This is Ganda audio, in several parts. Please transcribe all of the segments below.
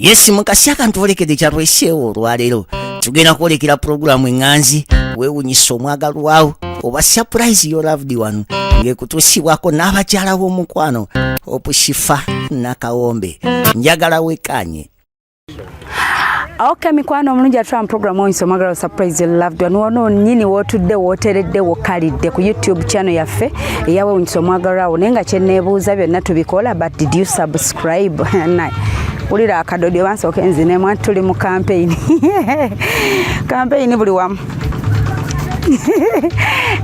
Yes, mukasi akantwolekedde kyatweseewo olwaleero, tugenda kwolekera pulogulaamu eŋŋanzi weewunyisa omwagalwawo oba surprise your loved one, ng'ekutuusibwako n'abakyala b'omukwano Opusifa Nakawombe. Njagala wekanye. Ok, mikwano omulungi atula mu program oyinza omwagala surprise your loved one. Wano nyini wootudde, wooteredde, wokalidde ku YouTube channel yaffe eyawewunyisa omwagalwawo. Naye nga kyeneebuuza, byonna tubikola, but did you subscribe? Naye wulira akadodi oba nsooke nzinemu, anti tuli mu campaign, campaign buli wamu.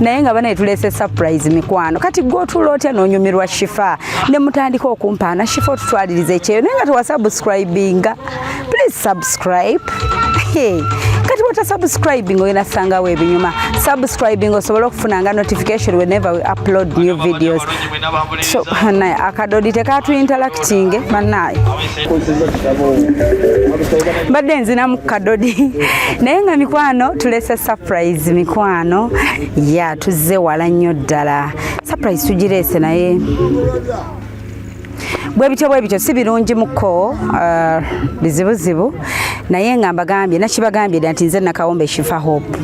Naye nga banaye tuleese surprise, mikwano. Kati gwe otuula otya n'onyumirwa Shifa ne mutandika okumpaana, "Shifa, otutwaliriza ekyeyo," naye nga tewasubscribinga? Please subscribe. Hey, kati bwotasubscribing ogenda sangawo ebinyuma. Subscribing osobole okufunanga notification whenever we upload new videos. So naye akadodi tekatuinteracting banaye, mbadde nzinamu kadodi. Naye nga mikwano tulese surprise, mikwano ya tuzze wala nnyo ddala. Surprise tugireese, naye bwe bityo bwe bityo si birungi muko, bizibuzibu. Naye nga mbagambye, nakibagambye dda nti nze Nakawombe Shifa Hope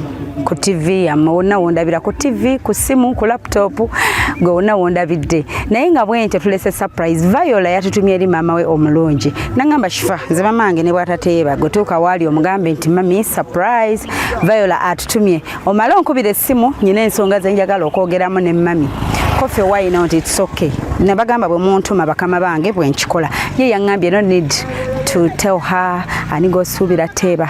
ku TV yammwe wonna wondabira, ku TV, ku simu, ku laptop, gwe wonna wondabidde. Naye nga bwentyo tulese surprise. Viola yatutumye eri maama we omulungi, nangamba, "Shifa, nze mamange ne bwatateeba, gwe tuuka waali omugambe nti mami, surprise Viola atutumye, omale onkubira essimu, nyina ensonga zenjagala okwogeramu ne mami." Coffee, why not? It's okay. Nabagamba bwe muntuma bakama bange bwe nkikola. Ye yaŋŋambye no need to tell her ani gosuubira teeba,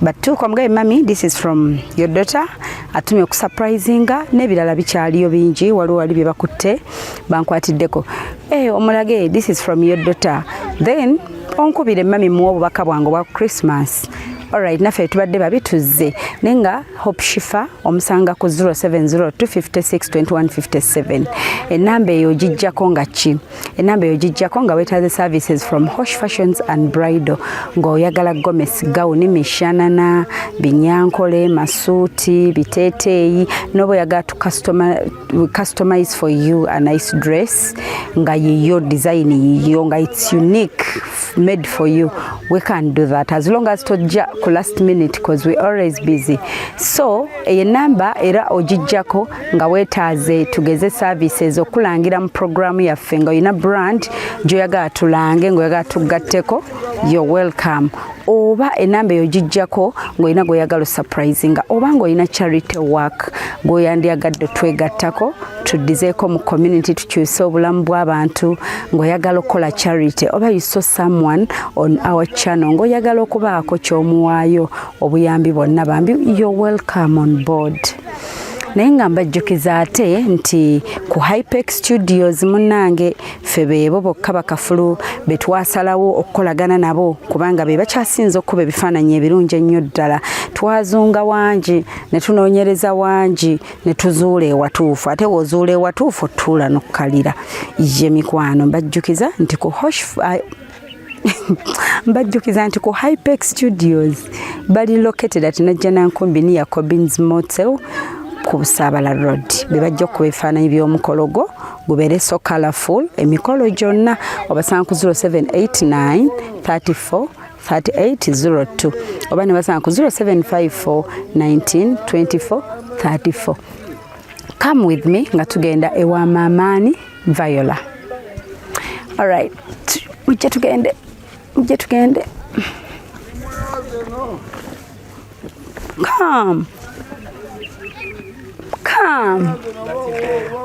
but tuuka omugabe, "Mami, this is from your daughter, atumye okusurprisinga." N'ebirala bikyaliyo bingi, waliwo wali bye bakutte bankwatiddeko. Omulage, "This is from your daughter," then onkubire mami, muwe obubaka bwange obwa Christmas. Alright, naffe tubadde babi tuzze. Naye nga Hope Shifa omusanga ku 0702562157. Enamba eyo ogijjako nga ki? Enamba eyo ogijjako nga weetaaze services from Hosh Fashions and Bridal, ng'oyagala gomesi, gawuni, mishanana, binyankole, masuuti, biteeteeyi, n'oba oyagala to customize for you a nice dress nga yiyo, design yiyo, nga it's unique, made for you, we can do that as long as tojja ku last minute, because we always busy. So eyo enamba era ogijjako nga weetaaze tugeze services okulangira mu programu yaffe, nga olina brand gy'oyagala tulange, ng'oyagala tugatteko, you're welcome. Oba enamba eyo gijjako ng'olina gw'oyagala osurprisinga, oba ng'olina charity work gw'oyandyagadde twegattako tuddizeeko mu community, tukyuse obulamu bw'abantu, ng'oyagala okukola charity, oba you saw someone on our channel ng'oyagala okubaako ky'omuwaayo, obuyambi bwonna, bambi you're welcome on board. Naye nga mbajjukiza ate nti ku Hypex Studios, munnange, ffe beebo bokka bakafulu be twasalawo okukolagana nabo, kubanga be bakyasinza okuba ebifaananyi ebirungi ennyo ddala. Twazunga wangi ne tunoonyereza wangi ne tuzuula ewatuufu. Ate w'ozuula ewatuufu otuula n'okkalira ye. Mikwano, mbajjukiza nti ku Hosh, mbajjukiza nti ku Hypex Studios bali located at Najjanankumbi near Cobins Motel ku Busaabala Road. Be bajja okuba ebifaananyi by'omukolo gwo gubeere so colorful. Emikolo gyonna obasanga ku 0789 34 3802, oba ne basanga ku 0754 19 24 34. Come with me nga tugenda ewa maamaani Viola. Alright, mujje tugende, mujje tugende. Come, come,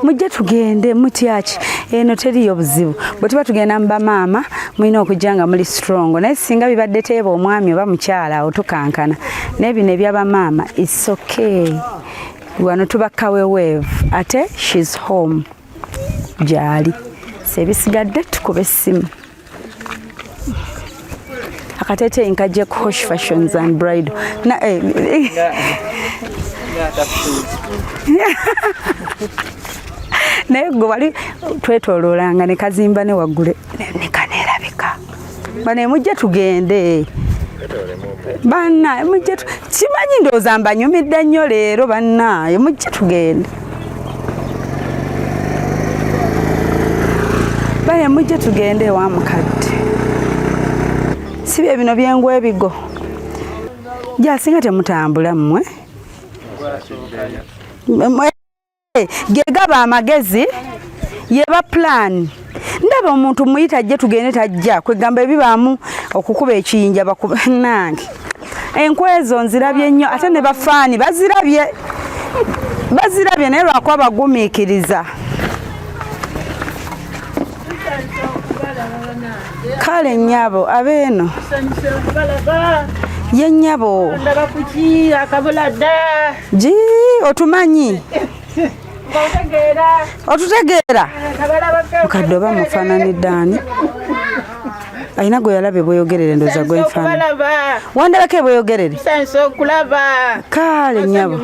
mujje tugende. Mutyaki? Eno teriyo buzibu. Bwe tuba tugenda mu bamaama, mulina okujja nga muli strong, naye singa bibadde teeba omwami oba mukyala, awo tukankana. Naye bino ebyabamaama, it's okay. Wano tuba kaweweevu, ate she's home, gyali. So ebisigadde tukuba essimu. Akateeteeyi nkajje ku Hosh Fashions and Bridal na, naye gwe wali twetoloolanga ne kazimba ne waggule ne kaneerabika. Bane mujje tugende, bannaye mujje. Kimanyi ndowooza mbanyumidde nnyo leero. Bannaye mujje tugende, bane mujje tugende ewa mukadde. Si bye bino byengwa ebigo. Gyasinga temutambula mmwe. Ge gaba amagezi yeba plan. Ndaba omuntu muyita ajje tugende tajja kwegamba ebibaamu okukuba ekiyinja bakuba nange. Enkwezo nzirabye nnyo ate ne bafaani bazirabye. Bazirabye naye lwakuba bagumiikiriza. Kale nnyabo abeeno. Ye nnyabo. Gi otumanyi. Otutegeera. Mukadde oba mufaananidde ani? Alina gwe yalaba ebweyogerere ndowooza gwe nfaanana. Wandabako ebweyogerere? Kale nnyabo.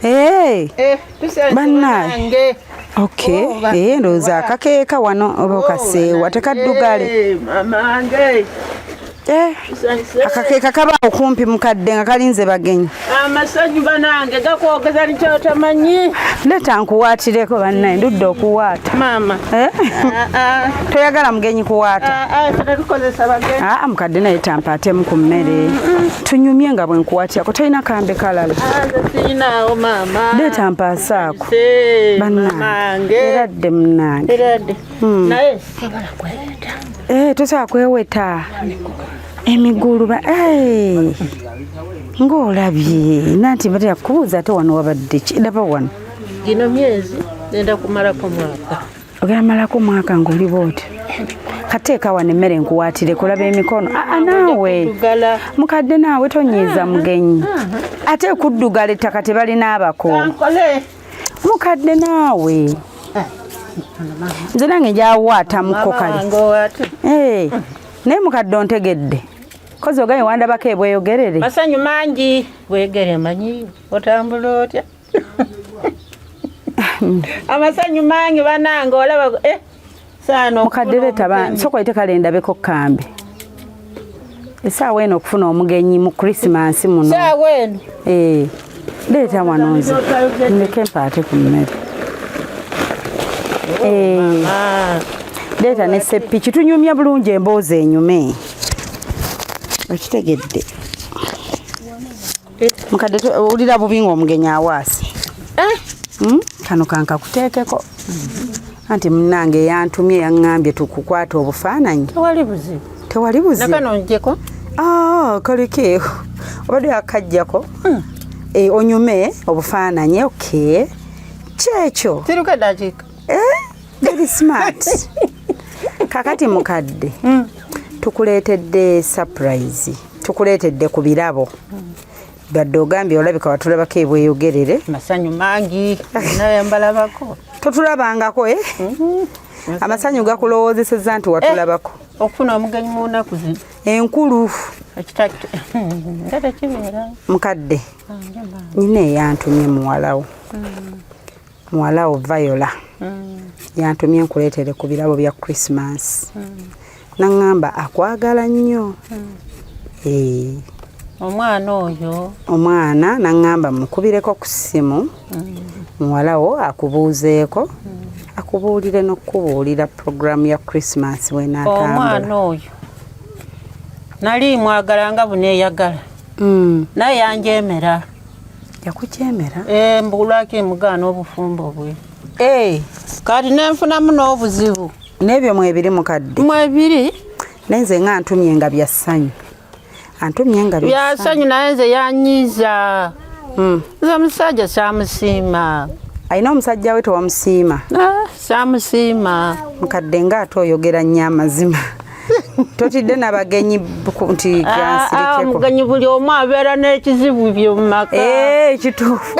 Eh. Bannange. Okay. Eh, ndowooza akakeeka wano oba okaseewa tekaddugale. Eh, akakeeka kaba okumpi mukadde nga kalinze bagenyi. Amasanyu banange gakwogeza nikyotamanyi. Leeta nkuwaatireko bannaye ndudde okuwaata. Maama. Eh? Toyagala mugenyi kuwaata? Tetukozesa bagenyi. Aa mukadde naye tampaatemu ku mmere. Tunyumye nga bwe nkuwaatirako tolina kambe kalala. Sirinaawo maama. Leeta mpaasaako. Bannange. Eradde munnange. Eradde. Naye sobola kweweta. Eh, tosobola kweweta. Emigulu ba eh. Ng'olabye nanti batera kubuuza ate wano wabadde ki? Laba wano. Gino myezi ngenda kumalako mwaka. Ogenda malako mwaka ng'oli bw'otyo. Kateeka wano emmere nkuwaatire kulaba emikono. Aa naawe. Mukadde naawe tonyiiza mugenyi. Ate kuddugala ettaka tebalina abako. Mukadde naawe. Nze nange njawaatamuko kale. Eh, naye mukadde ontegedde. Kozi ogaye wandabako ebweyogerere. Masanyu mangi bwegere manyi otambula otya. Amasanyu mangi banange olaba eh saano mukadde leeta ba sooka oyite kale ndabeko kambe. Essaawa eno okufuna omugenyi mu Christmas muno. Essaawa eno. Eh. Leeta wano nze. Ndeke mpaate ku mmere. Eh. Leeta ne seppiki tunyumya bulungi emboozi enyume. Okitegedde. Mukadde owulira bubi ng'omugenyi awaase. Kano kankakuteekeko. Anti munnange yantumye yaŋŋambye tukukwata obufaananyi. Tewali buzibu. Tewali buzibu. Nakano njeko. Ah, kaleke. Obadde akajjako. Eh, onyume obufaananyi, okay. Kyekyo. Kiruka dakiika. Eh, very smart. Kakati mukadde. Tukuleetedde surprise. Tukuleetedde ku birabo. Badde ogambye olabika watulabako ebweyogerere. Masanyu mangi naye mbalabako. Totulabangako eh? Amasanyu gakulowoozesezza nti watulabako. Okufuna omugenyi mu nnaku zino. Enkulu. Nga tekibeera. Mukadde. Nnyina eyantumye muwalawo. Muwalawo Viola. Yantumye nkuleetere ku birabo bya Christmas. Naŋŋamba akwagala nnyo. Eh. Omwana oyo. Omwana naŋŋamba mukubireko ku ssimu. Muwalawo akubuuzeeko. Akubuulire n'okukubuulira puroguramu ya Christmas bw'enaatambula. Omwana oyo. Nali mwagala nga buneeyagala. Naye yanjeemera. Yakujeemera? Eh, mbu lwaki mugaana obufumbo bwe. Eh. Kati ne nfunamu n'obuzibu. N'ebyo mwebiri mukadde. Mwebiri. Naye nze nga antumye nga bya ssanyu. Antumye nga bya ssanyu naye nze yanyiiza. Nze omusajja saamusiima. Alina omusajja we tewamusiima? Saamusiima. Mukadde nga ate oyogera nnyo amazima. Totidde n'abagenyi nti gansirikeko. Omugenyi buli omu abeera n'ekizibu bye mu maka. Eh, kituufu.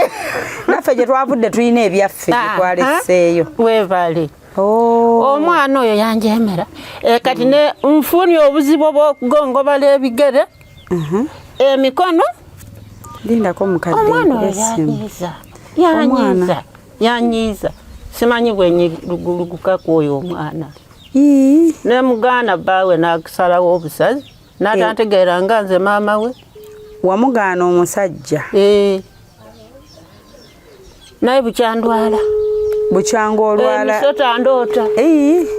Naffe gye twavudde tulina ebyaffe bye twaleseeyo. Weebale. Omwana oyo yanjeemera. Kati ne nfunye obuzibu obw'okugongobala ebigere, emikono. Lindako mukadde. Omwana oyo yanyiiza. Yanyiiza. Yanyiiza. Simanyi bwe nyiguluguka ku oyo omwana. Ne mugaana bbaawe n'akusalawo obusazi n'atantegeera nga nze maama we. Wamugaana omusajja? Naye bukyandwala. Bukyanga olwala. Emisota ndoota.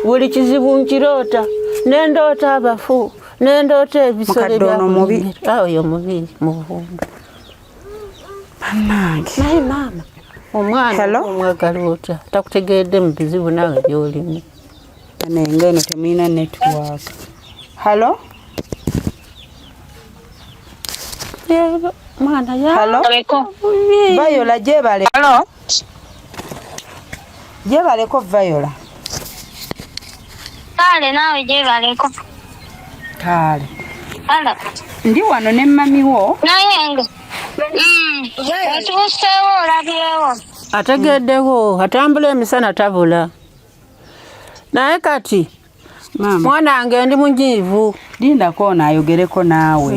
Buli kizibu nkiroota. Ne ndoota abafu. Nendoota ebisolo Mukadde ono mubi. ebyakulingira. Ah, oyo mubi muvundu. Bannange. Naye maama, omwana Hello? omwagala otya? Takutegedde mu bizibu naawe by'olimu. Naye nga eno temulina network. Hello? Yebo, mwana ya Hello? Viola gyebale. Hello? Gyebaleko Viola. Kale naawe gyebaleko. Kale. Hello. Ndi wano ne mami wo. Naye nga otuuseewo olabyewo. Ategeddewo, atambula emisana tabula. Naye kati Maama. mwana wange ndi munyiivu. Lindako ono ayogereko naawe.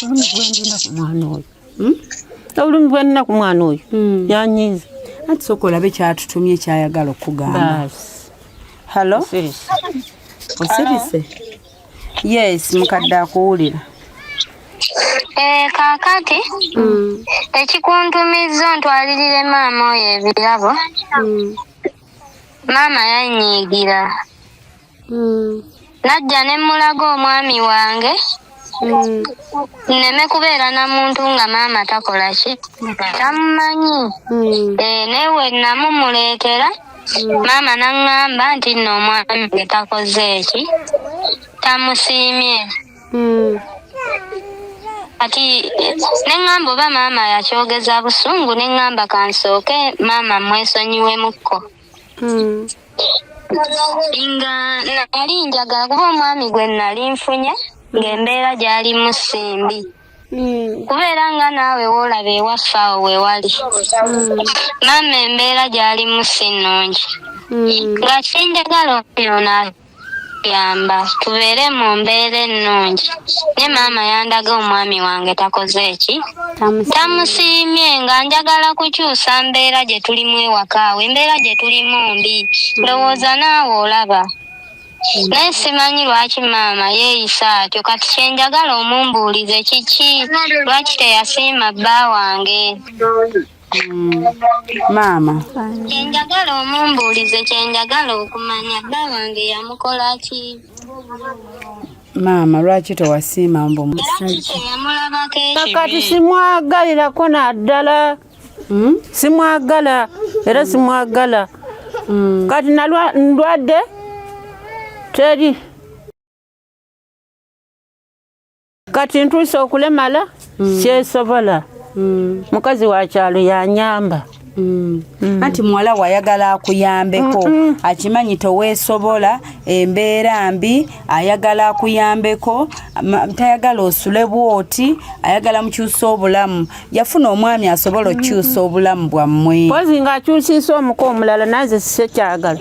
Obulumi bwe ndina ku mwana oyo. Obulumi bwe ndina ku mwana oyo. Yanyiiza. Anti sooka olabe kyatutumye kyayagala okugamba. Baasi. Hello? Sirise. Osirise? Yes, mukadde akuwulira. Eh, kaakati ekikuntumizza ontwalirire maama oyo ebirabo. Maama yanyiigira. Najja ne mmulaga omwami wange nneme kubeera na muntu nga maama takola ki tamumanyi. Eh, naye we namumuleetera maama n'aŋŋamba nti nno omwami wange takoze eki tamusiimye. Kati ne ŋŋamba oba maama yakyogeza busungu ne ŋŋamba kansooke maama mwesonyiwemukko. Nga nali njagala kuba omwami gwe nali nfunye ng'embeera gy'alimu si mbi. Kubeera nga naawe woolaba ewaffe awo we wali. Maama embeera gy'alimu si nnungi. Nga kyenjagala ono yamba tubeere mu mbeera ennungi. Ne maama yandaga omwami wange takoze eki tamusiimye nga njagala kukyusa mbeera gye tulimu ewaka awo. Embeera gye tulimu mbi. Ndowooza naawe olaba. Naye simanyi lwaki maama yeeyisa atyo. Kati kye njagala omumbuulize kiki lwaki teyasiima bba wange. Maama. Kye njagala omumbuulize kye njagala okumanya bba wange yamukola ki. Maama lwaki tewasiima mbu Era musajja? ki kye yamulabako Kati ekibi. simwagalirako naddala. Simwagala era simwagala. Kati ndwadde teri. Kati ntuuse okulemala kyesobola. Mukazi wa kyalo yanyamba. Anti muwala wayagala akuyambeko. Akimanyi toweesobola, embeera mbi, ayagala akuyambeko, tayagala osule bw'oti, ayagala mukyuse obulamu. Yafuna omwami asobola okukyusa obulamu bwammwe. Mpozi ng'akyusisa omuko omulala nanze sikyagala.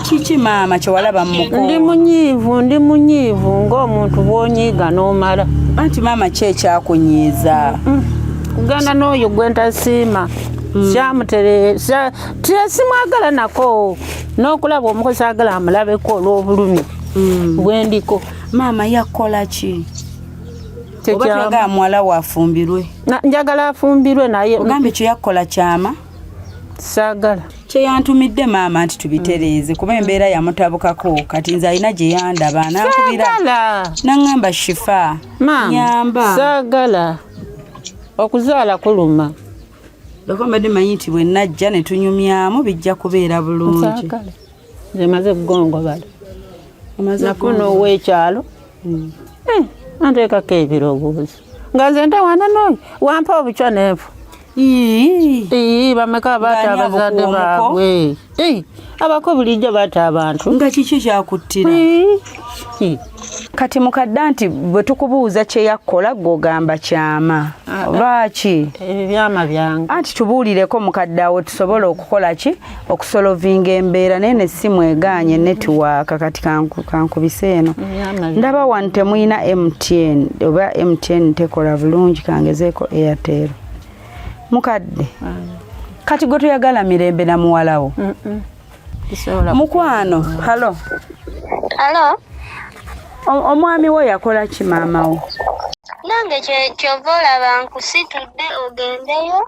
Kiki maama kye walaba mu muko? Ndi munyiivu, ndi munyiivu ng'omuntu bw'onyiiga n'omala. Anti maama ki ekyakunyiiza? Kugenda n'oyo gwe ntasiima. Simwagala nako n'okulaba omuko saagala amulabeko olw'obulumi bwe ndiko. Maama yakola ki? Oba toyagala muwala we afumbirwe? Njagala afumbirwe naye. Ogambye kye yakola kyama? Saagala. Kye yantumidde maama nti tubitereeze kuba embeera yamutabukako kati nze alina gye yandaba n'ankubira n'aŋŋamba Shifa nyamba. Saagala. Okuzaala kuluma. Lwako mbadde mmanyi nti bwe najja ne tunyumyamu bijja kubeera bulungi. Saagala. Nze maze kugongobala. Nafuna ow'ekyalo. Anteekako ebirowoozo. Nga nze ntawaana n'oyo wampa obucwa n'enfu. Bameka baata abazadde baabwe. Abako bulijjo baata abantu. Nga kiki kyakuttira? Kati mukadde nti bwe tukubuuza kye yakola gw'ogamba kyama. Lwaki? Ebyo byama byange. Anti tubuulireko mukadde awo tusobole okukola ki? Okusolovinga embeera naye n'essimu egaanye netiwaaka kati kankubise eno. Ndaba wano temulina MTN oba MTN tekola bulungi kangezeeko Airtel. Mukadde. Kati gwe toyagala mirembe na muwalawo. Mukwano, hello. Hello. Omwami wo yakola ki maama wo? Nange kyova olaba nkusitudde ogendeyo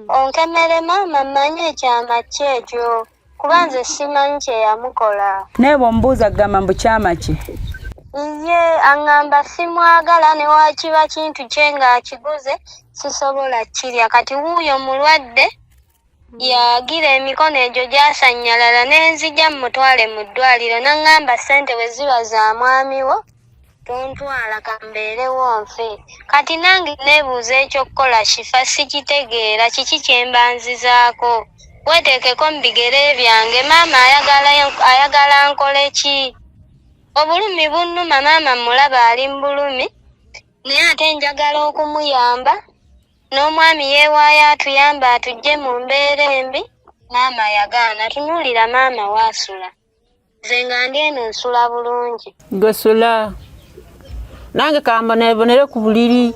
onkemere maama mmanye ekyama ki ekyo. Kuba nze simanyi kye yamukola. Naye bw'omubuuza kugamba mbu kyama ki? Ye aŋŋamba simwagala ne wakiba kintu kye ng'akiguze sisobola kirya. Kati wuuyo mulwadde yagira emikono egyo gyasannyalala ne nzija mmutwale mu ddwaliro n'aŋŋamba ssente bwe ziba za mwami wo tontwala kambeerewo nfe. Kati nange neebuuza eky'okukola Shifa sikitegeera kiki kye mba nzizaako. Weeteekeko mu bigere byange maama ayagala ayagala nkole ki? Obulumi bunnuma maama mmulaba ali mu bulumi naye ate njagala okumuyamba n'omwami yeewaayo atuyambe atuggye mu mbeera embi maama yagaana. Tunuulira maama waasula nze nga ndi eno nsula bulungi. Gwe sula nange kambonebonere ku buliri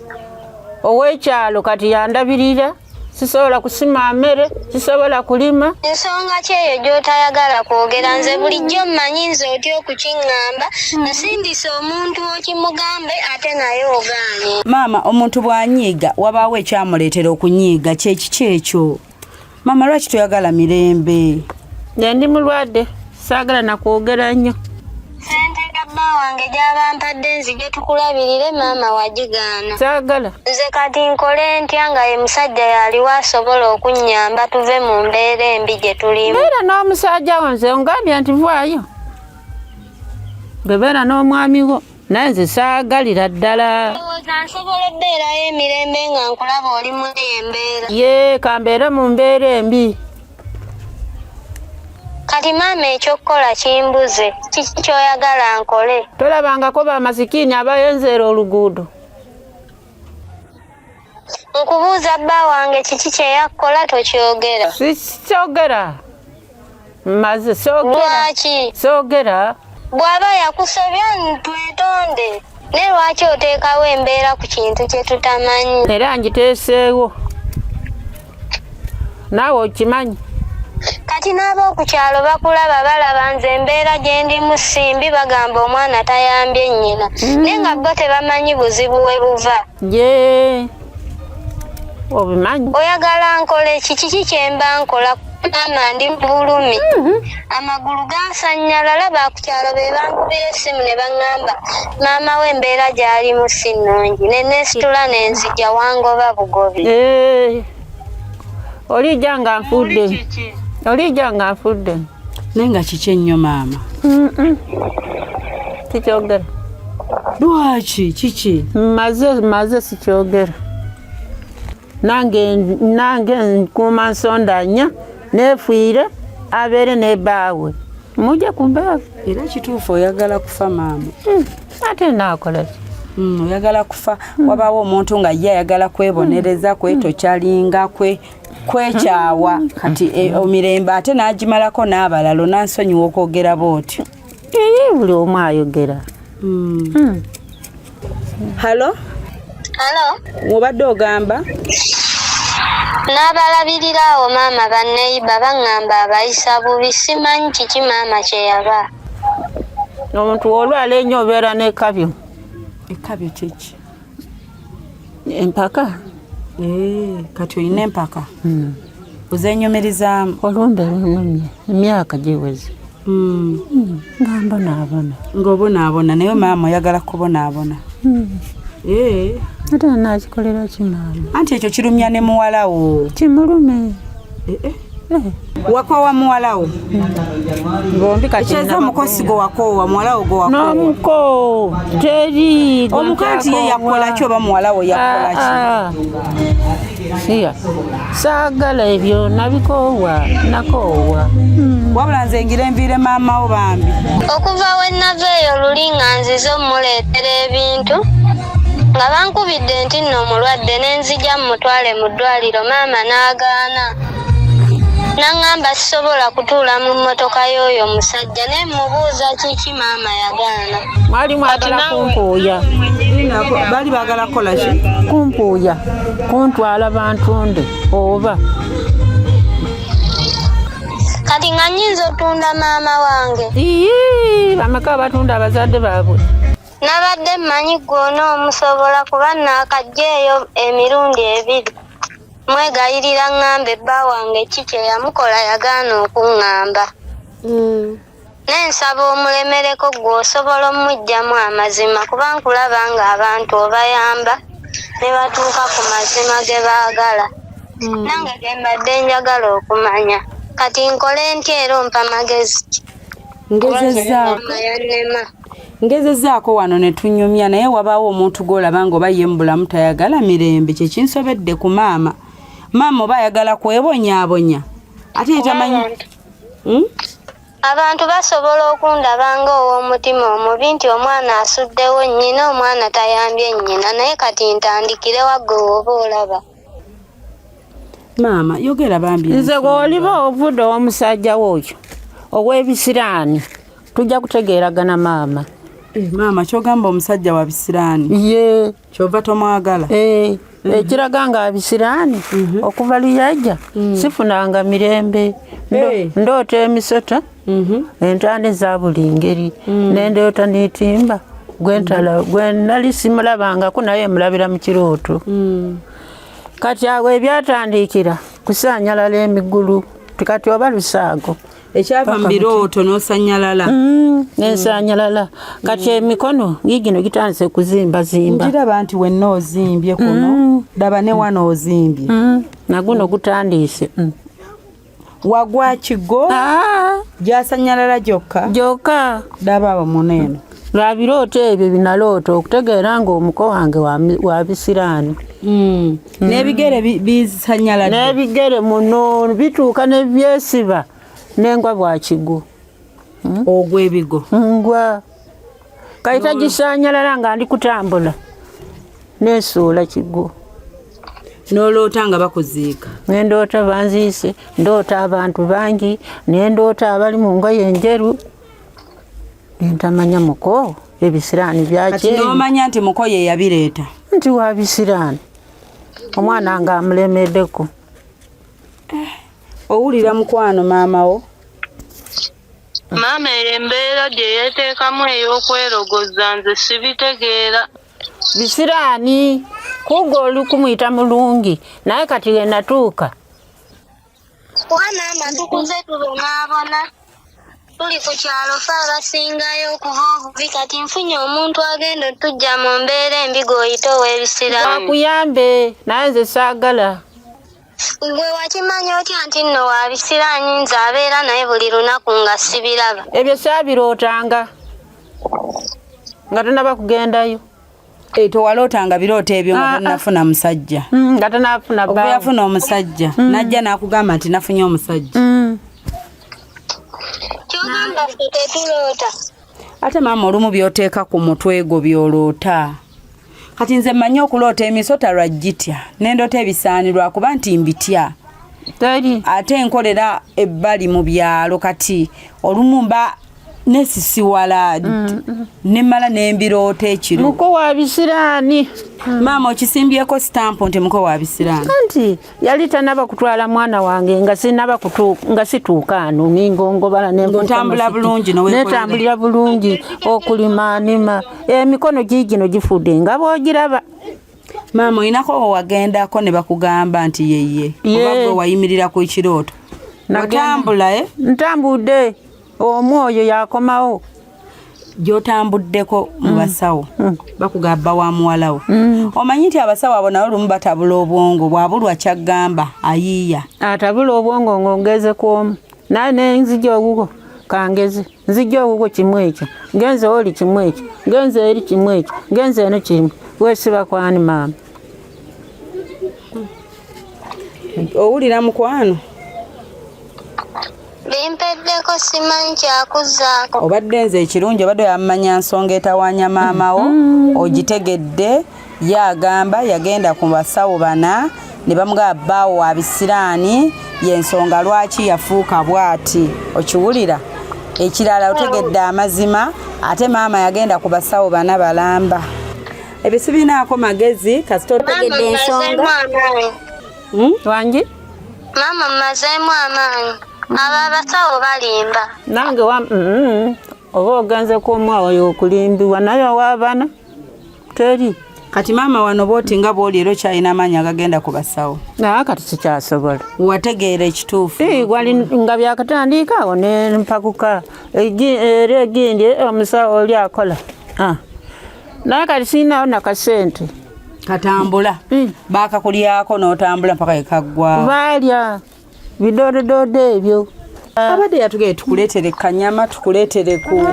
ow'ekyalo kati yandabirira sisobola kusima mmere sisobola kulima. Nsonga ki eyo gy'otayagala kwogera? Nze bulijjo mmanyi nze otya okukiŋŋamba nsindise omuntu okimugambe ate naye ogaanye. Maama omuntu bw'anyiiga wabaawo ekyamuleetera okunyiiga kyekiki ekyo? Maama lwaki toyagala mirembe? Nze ndi mulwadde saagala nakwogera nnyo. Ssente ya bba wange gy'aba mpadde nzije tukulabirire maama wagigaana. Saagala. Nze kati nkole ntya nga ye musajja y'aliwo asobola okunnyamba tuve mu mbeera embi gye tulimu. Beera n'omusajja wo nze ongambye nti vaayo. Gwe beera n'omwami wo naye nze saagalira ddala. Ndowooza nsobola obbeerayo emirembe nga nkulaba oli mu eyo embeera. Yee kambeere mu mbeera embi. Kati maama eky'okukola kimbuze. Kiki ky'oyagala nkole? Tolabangako bamasikiini abayenzeera oluguudo? Nkubuuza bba wange kiki kye yakkola tokyogera. Sikyogera. Maze soogera. Lwaki? Soogera. Bw'aba yakusobya twetonde. Naye lwaki oteekawo embeera ku kintu kye tutamanyi? Era ngiteeseewo. Naawe okimanyi. Kati n'ab'oku kyalo bakulaba balaba nze embeera gye ndimu si mbi bagamba omwana tayambye nnyina naye nga bo tebamanyi buzibu we buva. Yee obimanyi. Oyagala nkole ki? Kiki kye mba nkola? Maama ndi mu bulumi amagulu gansannyalala baakukyalo be bankubira essimu ne baŋŋamba maama we embeera gy'alimu si nnungi ne neesitula ne nzija wangoba bugobi. Olijja nga nfudde. Olijja nga nfudde. Naye nga kiki ennyo maama? Sikyogera. Lwaki kiki? Maze maze sikyogera. Nange nange nkuuma nsonda nnya neefiire abeere ne bbaawe. Mujje ku bbaawe. Era kituufu oyagala kufa maama? Ate naakola ki? Oyagala kufa. Wabaawo omuntu nga ye ayagala kwebonereza kwetokyalinga kwekyawa kati emirembe ate n'agimalako n'abalala onansonyiwa okwogera bw'otyo. Ee buli omu ayogera. Halo? Halo? Obadde ogamba? N'abalabirira awo maama banneyiba baŋŋamba abayisa bubi simanyi kiki maama kye yaba. Omuntu olwala ennyo obeera n'ekabyo. Ekabyo kyeki? Empaka. Kati olina empaka? Ozenyumirizaamu? Olumbe lunumye emyaka giweze. Nga mbonaabona. Ng'obonaabona naye maama oyagala kubonaabona. Ate naakikolera ki maama? Anti ekyo kirumya ne muwala wo. Kimulume. Wakoowa muwala wo? Bombi kati Ekyeza omukosi gwe wakoowa muwala wo gwe wakoowa. N'omuko teri. Omuko nti ye yakola ki oba muwala wo yakola ki? Siya. Saagala ebyo nabikoowa nakoowa. Wabula nze ngira enviire maama wo bambi. Okuva we nava eyo luli nga nzize omuleetera ebintu nga bankubidde nti nno omulwadde ne nzija mmutwale mu ddwaliro maama n'agaana. N'aŋŋamba sisobola kutuula mu mmotoka y'oyo omusajja naye mmubuuza kiki maama yagaana. Mwali mwagala kumpuuya. Baali baagala kukola ki? Kumpuuya kuntwala bantunde oba. Kati nga nnyinza otunda maama wange? Iyii bameka abatunda abazadde baabwe? Nabadde mmanyi ggwe onoomusobola kuba naakajja eyo emirundi ebiri. Mwegayirira ŋŋambe bba wange ki kye yamukola yagaana okuŋŋamba. Naye nsaba omulemereko ggwe osobola omuggyamu amazima kuba nkulaba ng'abantu obayamba ne batuuka ku mazima ge baagala. Nange ge mbadde njagala okumanya. Kati nkole ntya era ompa magezi ki? Ngezezzaako Yannema. Ngezezzaako wano ne tunyumya naye wabaawo omuntu gw'olaba ng'oba ye mu bulamu tayagala mirembe kye kinsobedde ku maama. Maama oba ayagala kwebonyaabonya ate ye tamanyi. Abantu basobola okundaba ng'ow'omutima omubi nti omwana asuddewo nnyina, omwana tayambye nnyina naye kati ntandikire wa ggwe w'oba olaba? Maama yogera bambi. Nze bw'oliba ovudde ow'omusajja wo oyo ow'ebisiraani tujja kutegeeragana maama. Maama ky'ogamba omusajja wa bisiraani? Ye. Ky'ova tomwagala? Ekiraga nga abisiraani okuva luyajja sifunanga mirembe. Ndoota emisota, entaana eza buli ngeri, nendoota n'etimba gwe nali simulabangako naye mulabira mu kirooto. Kati awo ebyatandikira kusaanyalala emigulu kati oba lusaago. Ekyava mu birooto n'osannyalala. Nensaanyalala. Kati emikono gigino gitandise kuzimbazimba. Ngiraba nti wenna ozimbye kuno, daba ne wano ozimbye. Naguno gutandise. Wagwa kigo gyasanyalala gyokka. Gyokka. Daba abo muno eno. Lwa birooto ebyo binaloota okutegeera ng'omuko wange wa bisiraani. N'ebigere bisanyaladde. N'ebigere muno bituuka ne byesiba nengwa bwa kigo. Ogw'ebigo. Ngwa. Kayita gisanyalala nga ndi kutambula. Nesuula kigo. N'oloota nga bakuziika. Nendoota banziise, ndoota abantu bangi, nendoota abali mu ngoye enjeru. Nentamanya muko ebisiraani byaki. Kati n'omanya nti muko ye yabireeta. Nti wa bisiraani. Omwana nga amulemeddeko. Owulira mukwano maama wo? Maama eyo embeera gye yeeteekamu ey'okwerogoza nze sibitegeera. Bisiraani kugo oli kumuyita mulungi naye kati we natuuka. Kuba maama tukuze tubonaabona tuli ku kyalo ffe abasingayo okuva obubi kati nfunye omuntu agenda otujja mu mbeera embi gw'oyita ow'ebisiraani. Akuyambe naye nze saagala. Gwe wakimanya otya nti nno wa bisiraani nze abeera naye buli lunaku nga sibiraba? Ebyo saabirootanga nga tonaba kugendayo. Towalootanga birooto ebyo nga tonnafuna musajja. Nga tonnafuna Okuva yafuna omusajja n'ajja n'akugamba nti nafunye omusajja. Ky'ogamba ffe tetuloota. Ate maama olumu by'oteeka ku mutwe gwo by'oloota. Kati nze mmanyi okuloota emisota lwa gitya ne ndoota ebisaani lwakuba nti mbitya. Ate nkolera ebbali mu byalo kati olumu mba nesisiwala nemmala nembiroota ekiro. Muko wa bisiraani. Maama okisimbyeko sitampu nti muko wa bisiraani. Anti yali tanaba kutwala mwana wange nga sinaba nga situuka ano ningongobala Ng'otambula bulungi noweekolera. Netambulira bulungi okulima nima emikono gigino gifudde nga bw'ogiraba. Maama olinako wagendako ne bakugamba nti yeye oba gwe wayimirira ku kirooto. Otambula Ntambudde omwoyo yakomawo. Gy'otambuddeko mu basawo bakugamba wa muwala wo. Omanyi nti abasawo abo nabo lumu batabula obwongo bwabulwa kyagamba ayiiya. Atabula obwongo ng'ongeze ku omu naye ne nzija owuwo kangeze nzija owuwo kimu ekyo ngenze oli kimu ekyo ngenze eri kimu ekyo ngenze eno kimu weesiba kwani maama. Owulira mukwano? Bimpeddeko simanyi kyakuzzaako. Obadde nze ekirungi obadde oyamanya nsonga etawaanya maama wo ogitegedde ye agamba yagenda ku basawo bana ne bamugamba bbaawo wa bisiraani y'ensonga lwaki yafuuka bw'ati okiwulira. Ekirala otegedde amazima ate maama yagenda ku basawo bana balamba. Ebyo sibinaako magezi kasita otegedde ensonga. Wangi? Maama mmazeemu amaanyi. Abo abasawo balimba. Nange oba ogenze ku omwawo okulimbibwa naye owaabana teri. Kati maama wano bwoti nga bwoli era okyalina amaanyi agagenda ku basawo? Naye kati sikyasobola. Wategeera ekituufu? Wali nga byakatandika awo ne mpakuka era egindi omusawo oli akola. Naye kati sirinawo nakasente. Katambula bakakulyako n'otambula mpaka ekaggwawo. Baalya bidoododoodo ebyo. Abadde yatugee tukuleetere kanyama, tukuleetere ku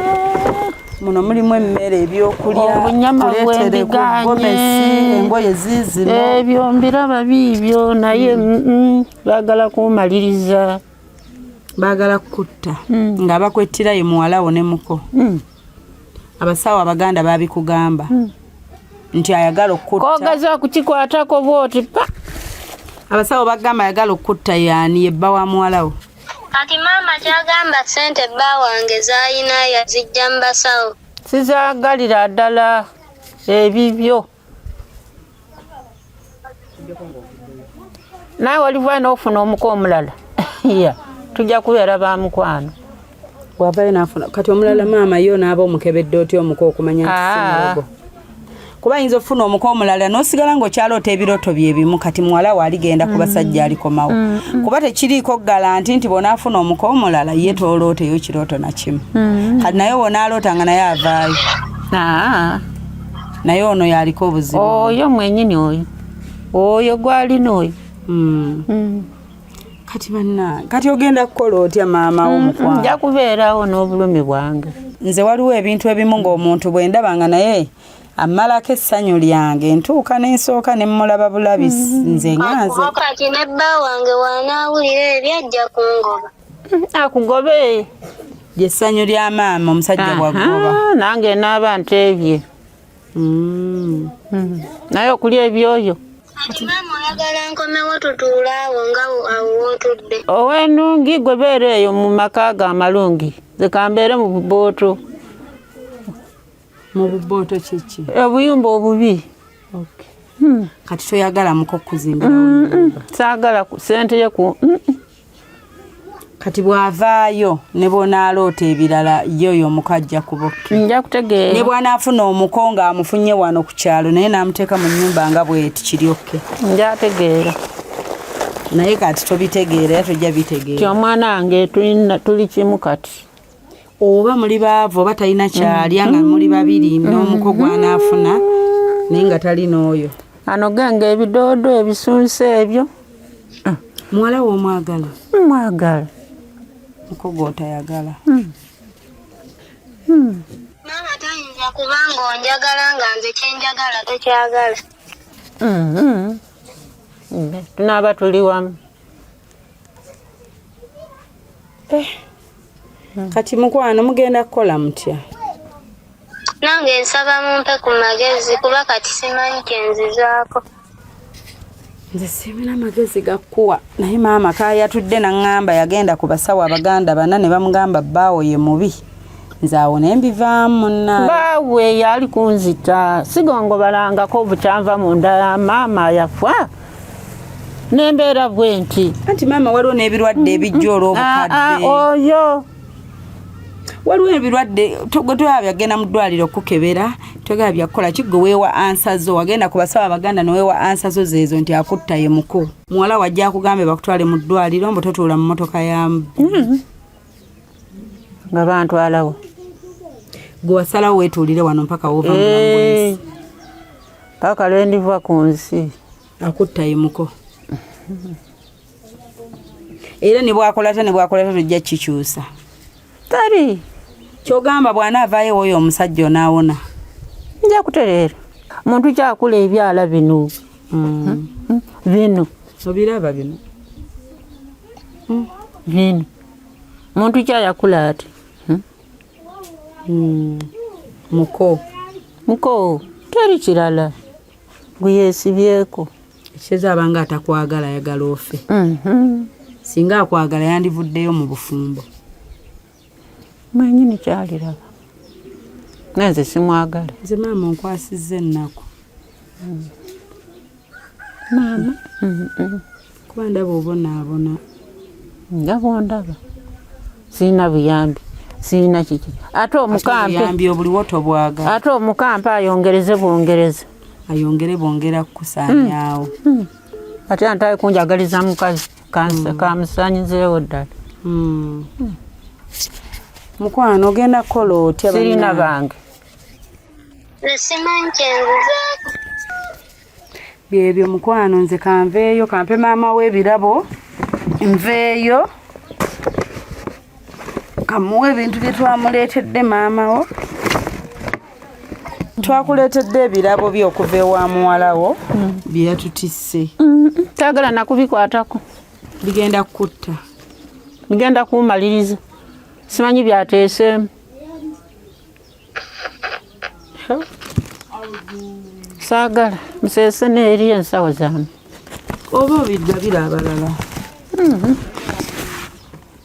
muno mulimu emmere, ebyokulya, Obunyama tukuleetere ku bwendigaanye. gomesi, engoye ziizino. Ebyo mbiraba biibyo, naye baagala kumaliriza. Baagala kukutta nga bakwettira ye muwala wo ne muko. Abasawo abaganda babikugamba nti ayagala okukutta. Kogaza okukikwatako bwoti pa. Abasawo bagamba ayagala okukutta yaani? Ye bba wa muwala wo. Kati maama kyagamba ssente bba wange z'alina yazijja mu basawo. Sizaagalira ddala ebibyo. Naawe oliva n'ofuna omuko omulala. Ya, tujja kubeera ba mukwano. Bw'avayo n'afuna kati omulala, maama yo n'aba omukebedde otya omuko okumanya nti si mulogo? Kuba ayinza okufuna omuko omulala n'osigala ng'okyaloota ebirooto bye bimu. Kati muwala we aligenda ku basajja alikomawo, kuba tekiriiko guarantee nti bw'onaafuna omuko omulala ye toolooteyo kirooto na kimu. Kati naye bw'onaaloota nga naye avaayo, naye ono yaliko obuzibu. Oyo mwenyini oyo oyo gwalina oyo. Kati banna, kati ogenda kukola otya maama w'omukwano? Nja kubeerawo n'obulumi bwange. Nze waliwo ebintu ebimu ng'omuntu bwe ndaba nga naye amalako essanyu lyange, ntuuka n'ensooka ne mmulaba bulabi, nze nga nze. Kati ne bba wange w'anaawulira ebyo ajja kungoba. Akugobe. Lyessanyu lya maama omusajja bwaggoba. Aha, nange naaba nteebye. Naye okulya ebyoyo. Kati maama oyagala nkomewo tutuule awo nga awo wootudde? Ow'enungi gwe beera eyo mu maka go amalungi, nze kambeere mu bubooto. Mu bubooto kiki? Obuyumba obubi. Kati toyagala muko okuzimbirawo ennyumba? Saagala sente ye ku Kati bw'avaayo ne bw'onaaloota ebirala, ye oyo omuko ajja kubokke. Nja kutegeera. Ne bw'anaafuna omuko ng'amufunye wano ku kyalo naye n'amuteeka mu nnyumba nga bweti, kiryokke. Nja tegeera. Naye kati tobitegeera era tojja Ti bitegeera. Omwana wange tuli kimu kati. Oba muli baavu oba talina kyalya nga muli babiri n'omuko gw'anaafuna naye nga tali n'oyo. Ano ganga ebidoodo ebisunsa ebyo. Muwala we omwagala? Mwagala. Muko gw'otayagala. Maama toyinza kuba ng'onjagala nga nze kyenjagala tokyagala. Tunaaba tuli wamu. Kati mukwano mugenda kukola mutya? Nange nsaba mumpe ku magezi kuba kati simanyi kyenzizaako. Nze sirina magezi gakkuwa, naye maama kayatudde naŋŋamba yagenda ku basawo abaganda bana ne bamugamba bbaawo ye mubi. Nze awo ne mbivaamu munnaaye. Baawe yali kunzita, sigongobalangako bukyanva munda ya maama yafa nembeera bwe nti. Anti maama waliwo n'ebirwadde ebijja olw'obukadde. Oyo. Waliwo ebirwadde gwe toyaba byagenda mu ddwaliro okukebera, toyagala byakukola ki, gwe weewa answer zo. Wagenda ku basawo abaganda neweewa answer zo zeezo nti akutta ye muko. Muwala wajja akugambe bakutwale mu ddwaliro mbu totuula mu mmotoka ya Nga bantwalawo. Gwe wasalawo weetuulire wano mpaka woova mu bulamu bw'ensi. Paka lwe ndiva ku nsi. Akutta ye muko era ne bwakola ta ne bwakola ta tojja kikyusa. Tali. Kyogamba bw'anaavaayo woyo omusajja onaawona? Nja kutereera. Muntu kyakula ebyala bino. Bino. Obiraba bino? Bino. Muntu kyayakula ati. Muko. Muko teri kirala gwe yeesibyeko. Ekitegeeza abanga atakwagala, ayagala ofe. Singa akwagala yandivuddeyo mu bufumbo. Mwenyini kyaliraba, naye nze simwagala. Nze maama onkwasizza ennaku. Maama. Kuba ndaba obonaabona. Nga bwondaba sirina buyambi, sirina kiki, ate omukampe Obuyambi obuliwo tobwagala. Ate omukampe ayongereze bwongereza. Ayongere bwongera kukusaanyaawo. Ate antaye kunjagaliza mukazi kamusanyizeewo ddala. Mukwano ogenda kukola otya? Sirina bange. Nze simanyi kyenzizaako. Byebyo mukwano, nze kanveeyo kampe maama w'ebirabo, nveeyo kamuwe ebintu bye twamuleetedde. Maama wo twakuleetedde ebirabo bye okuva ewa muwala wo bye yatutisse. Saagala nakubikwatako. Bigenda kukutta. Bigenda kummaliriza, simanyi byateeseemu. Saagala museese neeri ensawo zange. Oba obigabira abalala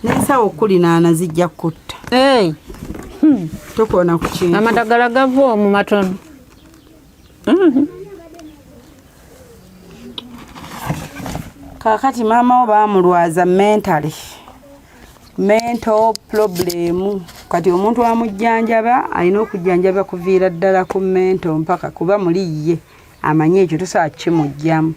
n'ensawo okulinaana zijja kukutta. Hey, tokoona ku kintu. Amadagala gava omwo matono. Kaakati maama wo baamulwaza mentally, mental problem. Kati omuntu amujjanjaba alina okujjanjaba kuviira ddala ku mental mpaka kuba muli ye amanyi ekyo tosobola kukimugjamu.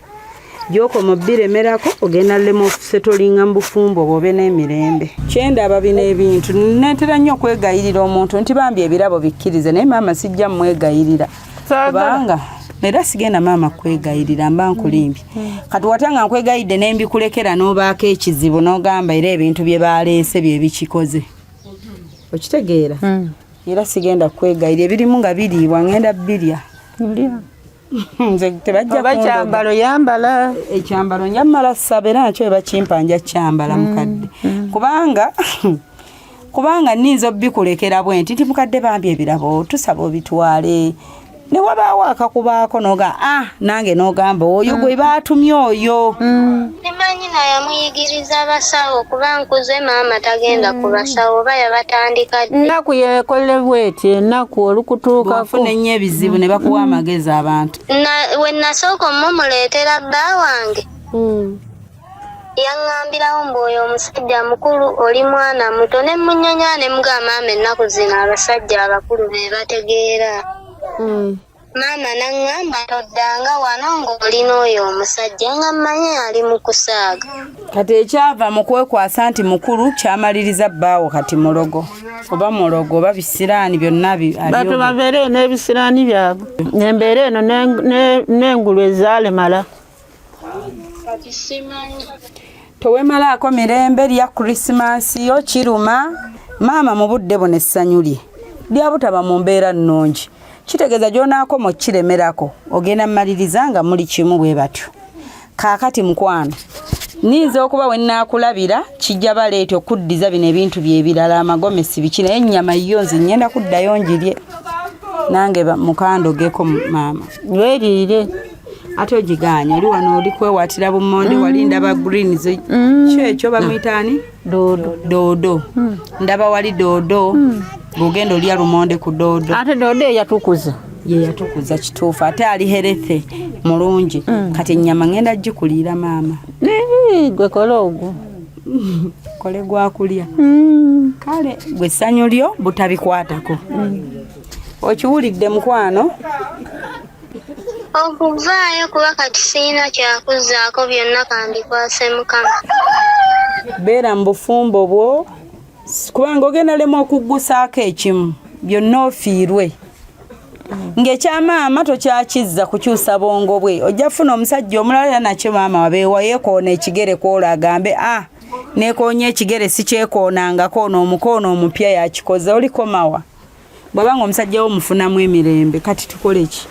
Gyokoma obbiremerako ogenda lema okusetolinga mu bufumbo bwobe n'emirembe. Kyendaba bino ebintu neetera nnyo okwegayirira omuntu nti bambi ebirabo bikkirize, naye maama sijja mmwegayirira kubanga era sigenda maama kwegayirira, mba nkulimbye. Kati watya nga nkwegayidde nembikulekera n'obaako ekizibu n'ogamba era ebintu bye baleese bye bikikoze, okitegeera? Era sigenda kwegayirira, ebirimu nga biriibwa ngenda birya. Nze tebajja oba kundoga. Kyambalo yambala. Ekyambalo njamala saba, era nakyo webakimpa nja kyambala mukadde, kubanga nninza obikulekera bwe nti mukadde bambi ebirabo tusaba obitwale, ne wabaawo akakubaako noga ah nange n'ogamba oyo gwe baatumye oyo. Simanyi naye amuyigiriza basawo kuba nkuze, maama tagenda ku basawo oba yabatandika ddi. Ennaku yekole bweti, ennaku olukutuukako. Bw'ofuna ennyo ebizibu ne bakuwa amagezi abantu. We nasooka omumuleetera bba wange yaŋŋambirawo mbu oyo omusajja mukulu, oli mwana muto, ne munyonya ne mugamba maama ennaku zino abasajja abakulu be bategeera. Maama naŋŋamba toddanga wano ng'olina oyo omusajja, nga mmanyi ali mu kusaaga. Kati ekyava mu kwekwasa nti mukulu kyamaliriza bbaawo kati mulogo oba mulogo oba bisiraani byonna Bantu abyoge. Babeere n'ebisiraani byabwe, embeera eno n'engulu ezaalemala. Kati simanyi. Towemalaako mirembe lya Krisimansi yo kiruma maama mu budde buno essanyu lye lyabutaba mu mbeera nnungi, kitegeeza gy'onaakoma okkiremerako ogenda mmaliriza nga muli kimu bwe batyo. Kaakati mukwano niyinza okuba we nnaakulabira kijja baleeta okuddiza bino ebintu bye ebirala, amagomesi biki, naye ennyama yo nze ngenda kuddayo ngirye nange mukandogeko maama. Weeriire. Ate ogigaanya oli wano oli kwewatira bumonde wali ndaba greens kyekyo bamuyita ani? Doodo. Doodo, ndaba wali doodo ng'ogenda olya lumonde ku doodo. Ate doodo eyatukuza. Ye yatukuza kituufu, ate ali healthy mulungi. Kati ennyama ngenda gikuliira maama. Gwe kola ogwo. Kole gwakulya. Kale gwe essanyu lyo butabikwatako, okiwulidde mukwano? Okuvaayo kuba kati sirina kyakuzzaako, byonna kandikwase Mukama. Beera mu bufumbo bwo kubanga ogenda lema okuggusaako ekimu byonna ofiirwe ng'ekyamaama tokyakizza kukyusa bwongo bwe, ojja kufuna omusajja omulala era nakyo maama wabeewa yeekoona ekigere kwolwo agambe ah neekoonye ekigere sikyekoonangako, ono omukoona omupya yakikoze olikomawa bw'aba nga omusajja wo mufunamu emirembe. Kati tukole ki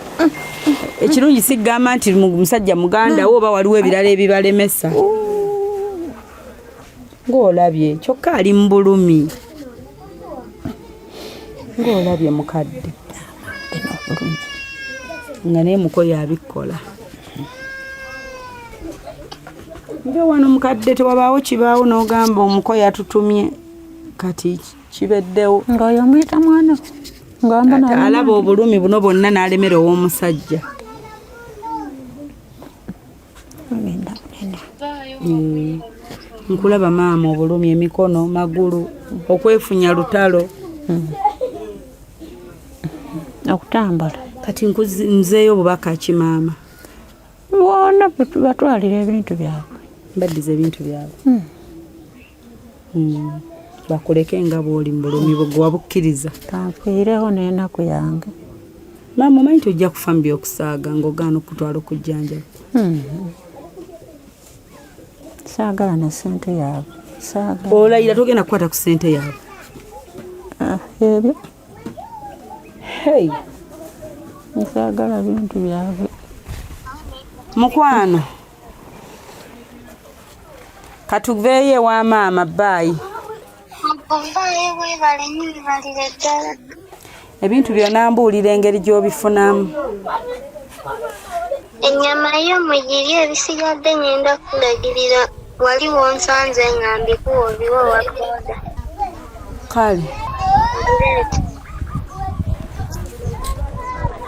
ekirungi? Sigamba nti musajja muganda wo oba waliwo ebirala ebibalemesa ng'olabye, kyokka ali mu bulumi ng'olabye mukadde nga naye mukoyo abikkola nve wano mukadde tewabaawo kibaawo n'ogamba omukoyo atutumye kati kibeddewo. Ng'oyo omuyita mwana ngamba. Ate alaba obulumi buno bwonna n'alemera ow'omusajja. Nkulaba maama obulumi emikono magulu okwefunya lutalo. Okutambula. Kati nzeeyo obubaka ki maama? Bwona batwalira ebintu byabwe. Baddiza ebintu byabwe. Bakuleke nga bw'oli mu bulumi bwe gwe wabukkiriza. Kanfiireho n'enaku yange. Maama omanyi nti ojja kufa mu by'okusaaga ng'ogaana okutwala okujjanjaba. Saagala na ssente yaabwe. Saagala. Olayira togenda kukwata ku ssente yaabwe. Ah, ebyo. Hey. Nsaagala bintu byabwe. Mukwano. Katuveeyo ewa maama baayi. Ovaayo weebale nnyo weebalire ddala. Ebintu byonna mbuulira engeri gy'obifunamu. Ennyama yo mugirye ebisigadde ngenda kulagirira wali wonsanze nga mbikuwa obiwe owa booda. Kale. Mbireete.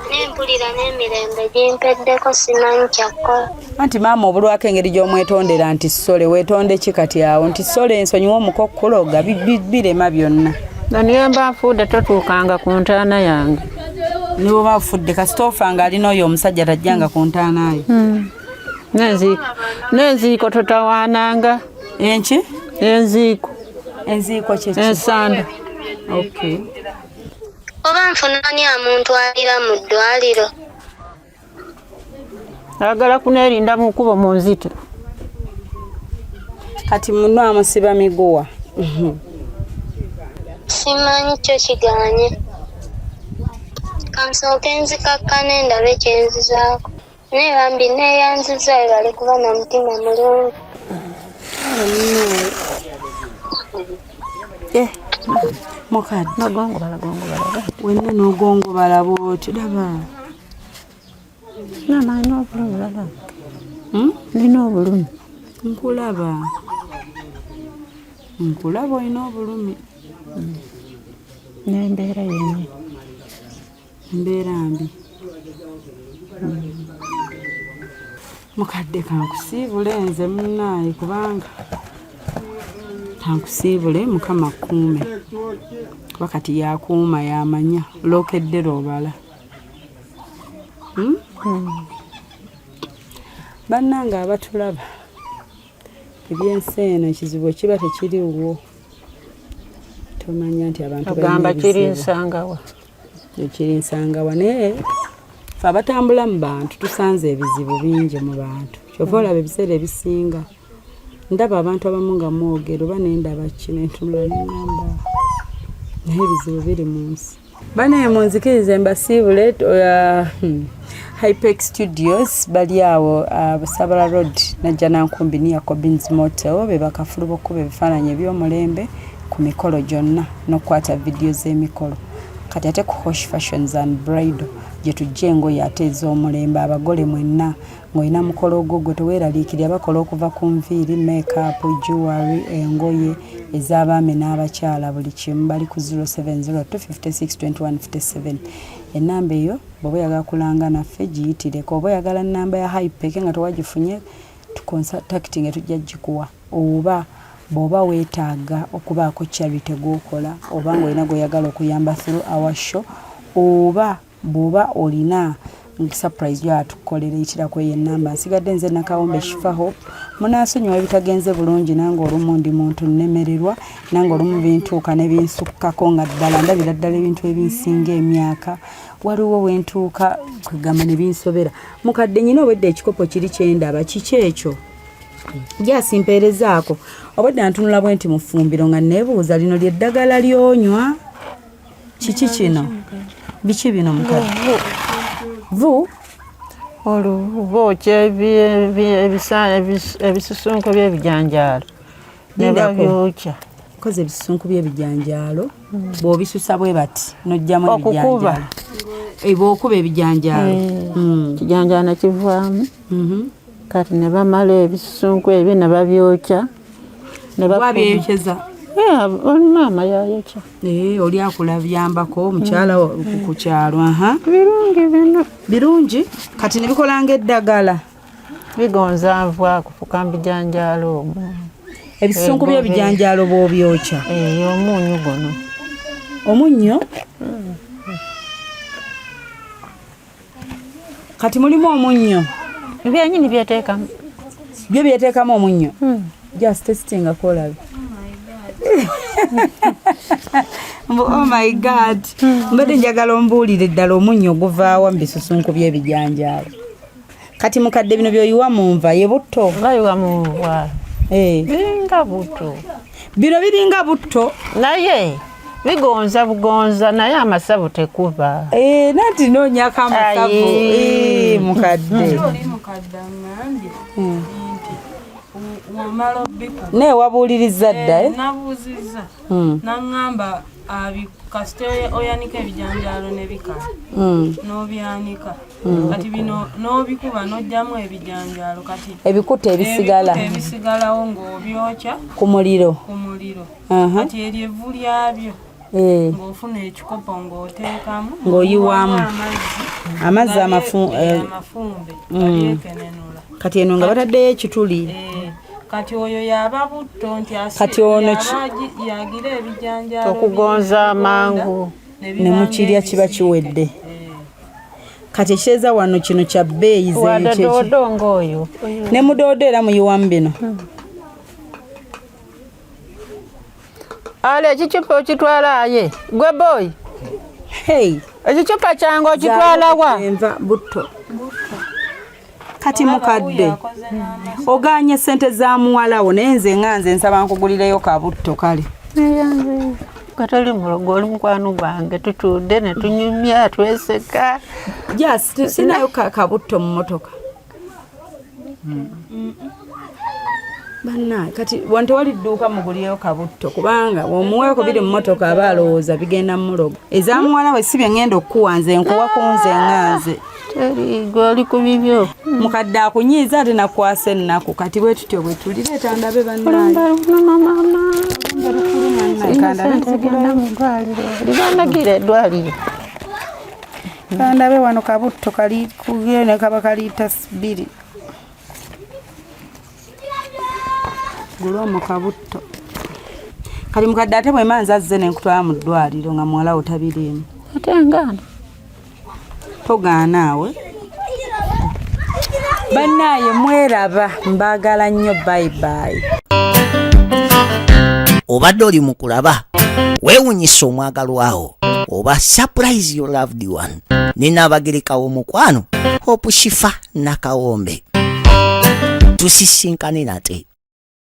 Nempulira n'emirembe gimpeddeko simanyi kyakukola. Anti maama obulwako engeri gy'omwetondera nti sole weetonde ki kati awo nti sole ensonyiwa omuko okukuloga birema byonna. Nga niyo mba nfudde totuukanga ku ntaana yange. Ne bw'oba ofudde kasita ofa ng'alina oyo omusajja tajjanga ku ntaana yo. N'enziiko totawaananga. Enki? Enziiko. Enziiko kye ki? Ensanda. Okay. Oba nfuna ani amuntwalira mu ddwaliro? Ayagala kuneerinda mu kkubo munzite. Kati munno amusiba miguwa. Simanyi kyo kigaanye. Kansooke nzikakkane ndabe kye nzizaako. Naye bambi neeyanzizza webale kuba na mutima mulungi. Mukadde. Nagongobala gongobala. Wenna n'ogongobala bw'otyo laba. Maama alina obulumi laba. Nina obulumi. Nkulaba. Nkulaba olina obulumi. N'embeera yennyini. Embeera mbi. Mukadde kankusiibule nze munnaaye kubanga kankusiibule Mukama akkuume kuba kati yakuuma yamanya lookedde lw'obala. Bannange abatulaba ebyensi eno ekizibu kiba tekiriwo tomanya nti abantu ogamba kiri nsangawa ekiri nsangawa naye ffe abatambula mu bantu tusanze ebizibu bingi mu bantu kyova olaba ebiseera ebisinga ndaba abantu abamu nga mwogera oba nendaba ki nentunula nengamba naye ebizibu biri mu nsi. Banaye munzikirize mbasiibule Hypex Studios bali awo Busabala Road Najjanankumbi near Cobins Motel be bakafulu b'okukuba ebifaananyi eby'omulembe ku mikolo gyonna n'okukwata vidiyo z'emikolo. Kati ate ku Hosh Fashions and Bridal gye tujja engoye ate ez'omulembe abagole mwenna ng'olina mukolo gwo gwe teweeraliikirira bakola okuva ku nviiri, makeup, jewelry, engoye ez'abaami n'abakyala buli kimu. Bali ku 0702562157 ennamba eyo bw'oba oyagala kulanga naffe giyitireko oba oyagala nnamba ya Hypec nga tewagifunye tucontactinge tujja gikuwa oba bw'oba weetaaga okubaako charity gw'okola oba ng'olina gw'oyagala okuyamba through our show oba bw'oba olina surprise yo atukolera eyitirako eyo ennamba. Nsigadde nze Nakawombe Shifa Hope. Munansonyiwa ebitagenze bulungi nange olumu ndi muntu nnemererwa nange olumu bintuuka ne binsukkako nga ddala ndabira ddala ebintu ebinsinga emyaka waliwo wentuuka kwegamba ne binsobera. Mukadde nyina obwedda ekikopo kiri kyendaba kiki ekyo? Jasimpeerezaako obwedda ntunula bwe nti mu ffumbiro nga neebuuza lino ly'eddagala ly'onywa kiki kino biki bino mukadde vu oluvu ebisusunku by'ebijanjaalo ne babyokya. Koze ebisusunku by'ebijanjaalo bw'obisusa bwe bati n'oggyamu ebijanjaalo. Bw'okuba ebijanjaalo. Ekijanjaalo ne kivaamu. Kati ne bamala ebisusunku ebyo ne babyokya. Wabyokyeza? Maama yayokya. Oli akulabyambako omukyala ku kyalo. Birungi bino. Birungi kati ne bikola ng'eddagala. Bigonza nva kufuka mu bijanjaalo omwo. Ebisusunku by'ebijanjaalo bw'obyokya. Omunnyo guno. Omunnyo? Kati mulimu omunnyo. Byenyini byeteekamu. Byo byeteekamu omunnyo. Just testing akolabe. Mbu, oh my God. Mbadde njagala ombuulire ddala omunnyo oguvaawa mu bisusunku by'ebijanjaalo. Kati mukadde bino by'oyiwa mu nva ye butto. Bayiwa mu nva. Biringa butto. Bino biringa butto. Naye bigonza bugonza naye amasavu tekuba. Nanti noonyako amasavu. Mukadde. Oli mukadde aŋŋambye nti womala obbikuba. Naye wabuulirizza dda, eh? Nabuuzizza. Naŋŋamba kasita oyanika ebijanjaalo ne bikala. N'obyanika. Kati bino n'obikuba n'oggyamu ebijanjaalo kati Ebikuta ebisigala. Ebikuta ebisigalawo ng'obyokya Ku muliro. Ku muliro. Kati eryo evvu lyabyo. Ng'ofuna ekikopo ng'oteekamu. Ng'oyiwamu. Amazzi. Amazzi Amafumbe. Galyekenenula. Kati eno nga bataddeyo ekituli. Kati oyo yaba butto nti Kati ono yaba yagira ebijanjaalo Okugonza bigonda, amangu. ne Ne biba mukirya kiba ng'ebisiike. kiwedde. Kati ekiteeza wano kino kya bbeeyi ze Wadde ekyo doodo ng'oyo. Ne mudoodo era muyiwamu bino. Ale ekicupa okitwala aye. Gwe boy. Hey. Ekicupa kyange okitwala wa? Enva butto. Kati mukadde oganye ssente za muwala wo naye nze nga nze nsaba nkugulireyo kabutto kale. Katoli mulogo oli mukwano gwange tutudde ne tunyumya tweseka. Just sinayo kabutto mu mmotoka. Banna kati wano tewali dduuka mugulireyo kabutto kubanga omuweeko biri mu mmotoka aba alowooza bigenda mulogo. Eza muwala we si bye ŋŋenda okukuwa nze nkuwa ku nze nga nze. Teri gwe oli ku bibyo. Mukadde akunyiiza ate nakwasa ennaku kati bwe tutyo bwe tuli leeta ndabe bannange. Libanagira eddwaliro. Kandabe wano kabutto kali kugenda kaba kaliita 2. Gula omwo kabutto. Kati mukadde ate bwe mba nzazze ne nkutwala mu ddwaliro nga muwala wo tabiriimu. Ate ngaana. Togaana awe. Bannaaye mweraba mbaagala nnyo bye bye. Obadde oli mu kulaba weewunyisa omwagalwawo oba surprise your loved one. Ne Nnaabagereka w'omukwano Hope Shifa Nakawombe. Tusisinkane nate.